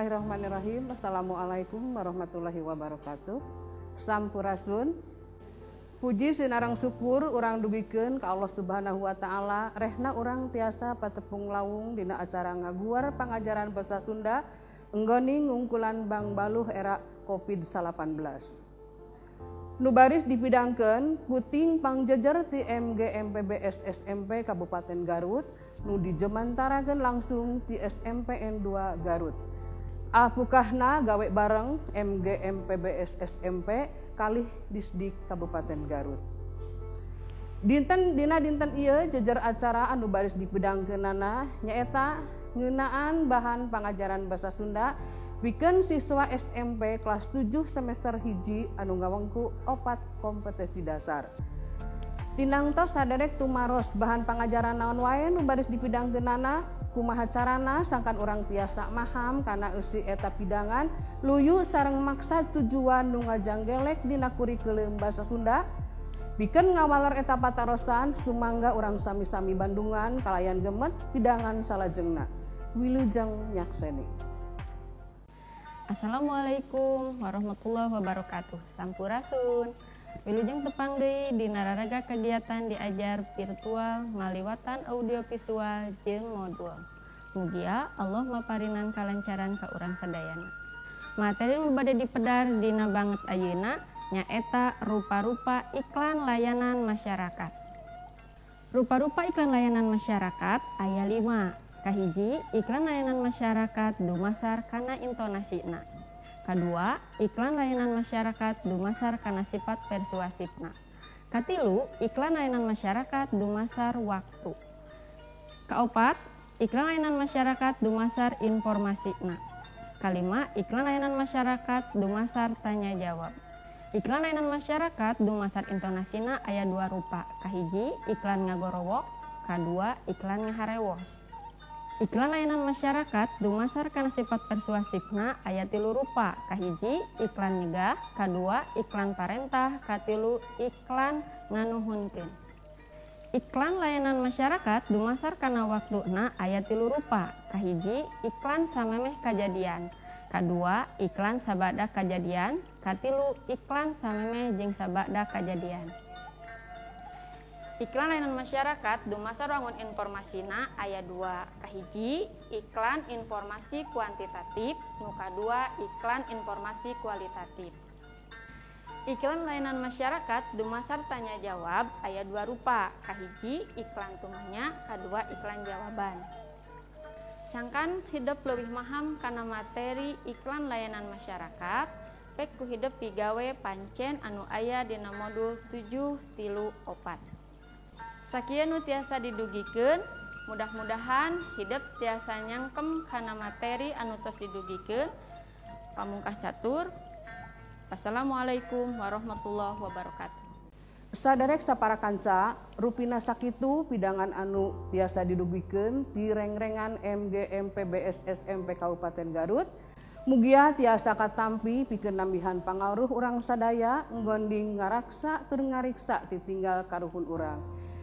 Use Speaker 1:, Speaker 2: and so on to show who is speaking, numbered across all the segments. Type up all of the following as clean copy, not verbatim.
Speaker 1: Bismillahirrahmanirrahim. Assalamualaikum warahmatullahi wabarakatuh. Sampurasun. Puji sinareng syukur urang dugikeun ka Allah Subhanahu wa taala, rehna urang tiasa patepung lawung dina acara ngaguar pangajaran basa Sunda enggoni ngungkulan bangbaluh era Covid-19. Nu baris dipidangkeun puting pangjejer ti MGMPBS SMP Kabupaten Garut nu dijemantarakeun langsung ti SMPN 2 Garut. Alpukahna gawe bareng MGMPBS SMP kalih Disdik Kabupaten Garut. Dinten dina dinten ieu jejer acara anu baris dipidangkeunana nyaeta ngeunaan bahan pangajaran basa Sunda pikeun siswa SMP kelas 7 semester 1 anu ngawengku 4 kompetensi dasar. Tinangtos saderek tumaros bahan pangajaran naon wae nu baris dipidangkeunana, kumaha carana sangkan urang tiasa maham kana eusi eta pidangan luyu sareng maksad tujuan nu ngajanggelek dina kurikulum basa Sunda. Pikeun ngawaler eta patarosan, sumangga urang sami-sami bandungan kalayan gemet pidangan salajengna. Wilujeng nyakseni.
Speaker 2: Assalamualaikum warahmatullahi wabarakatuh. Sampurasun. Wilujeng tepang deui dina raraga kegiatan diajar virtual ngaliwatan audiovisual jeung modul. Mugia Allah maparinan kalancaran ka urang sadayana. Materi nu bade dipedar dina banget ayeuna nyaeta rupa-rupa iklan layanan masyarakat. Rupa-rupa iklan layanan masyarakat aya 5. Kahiji, iklan layanan masyarakat dumasar kana intonasina. Kadua, iklan layanan masyarakat dumasar kana sifat persuasifna. Katilu, iklan layanan masyarakat dumasar waktu. Kaopat, iklan layanan masyarakat dumasar informasina. Kalima, iklan layanan masyarakat dumasar tanya jawab. Iklan layanan masyarakat dumasar intonasina aya 2 rupa. Kahiji, iklan ngagorowok. Kadua, iklan ngaharewos. Iklan layanan masyarakat dumasar kana sifat persuasifna aya 3 rupa. Kahiji, iklan nyegah. Kadua, iklan parentah. Katilu, iklan nganuhunkeun. Iklan layanan masyarakat dumasar kana waktuna aya 3 rupa. Kahiji, iklan samemeh kajadian. Kadua, iklan sabada kajadian. Katilu, iklan samemeh jeung sabada kajadian. Iklan layanan masyarakat dumasar wangun informasina aya 2. Kahiji, iklan informasi kuantitatif. Nu kadua, iklan informasi kualitatif. Iklan layanan masyarakat dumasar tanya jawab aya 2 rupa. Kahiji, iklan tumanya. Kadua, iklan jawaban. Sangkan hidep leuwih maham kana materi iklan layanan masyarakat, pek ku hidep pigawe pancen anu aya dina modul 7 3 4. Sakieu nu tiasa didugikeun, mudah-mudahan hidep tiasa nyangkem kana materi anu tos didugikeun. Pamungkas catur. Wassalamualaikum warahmatullahi wabarakatuh.
Speaker 1: Saderek sapara kanca, rupina sakitu pidangan anu tiasa didugikeun ti rengrengan MGMPBS SMP Kabupaten Garut. Mugia tiasa katampi pikeun nambihan pangaruh urang sadaya nggonding ngaraksa tur ngariksa titinggal karuhun urang.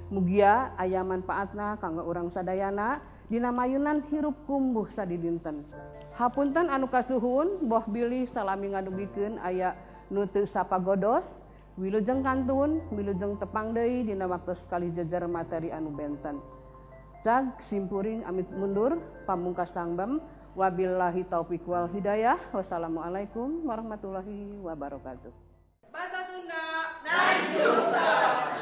Speaker 1: Mugia aya manfaatna kanggo urang sadayana dina mayunan hirup kumbuh sadidinten. Hapunten anu kasuhun, boh bilih salami ngadugikeun aya nu teu sapagodos. Wilujeng kantun, wilujeng tepang deui dina waktu sekali jejer materi anu benten. Cag simpuring amit mundur, pamungkas sangbem, wabillahi taufik wal hidayah. Wassalamualaikum warahmatullahi wabarakatuh.
Speaker 3: Bahasa Sunda, Nanjung.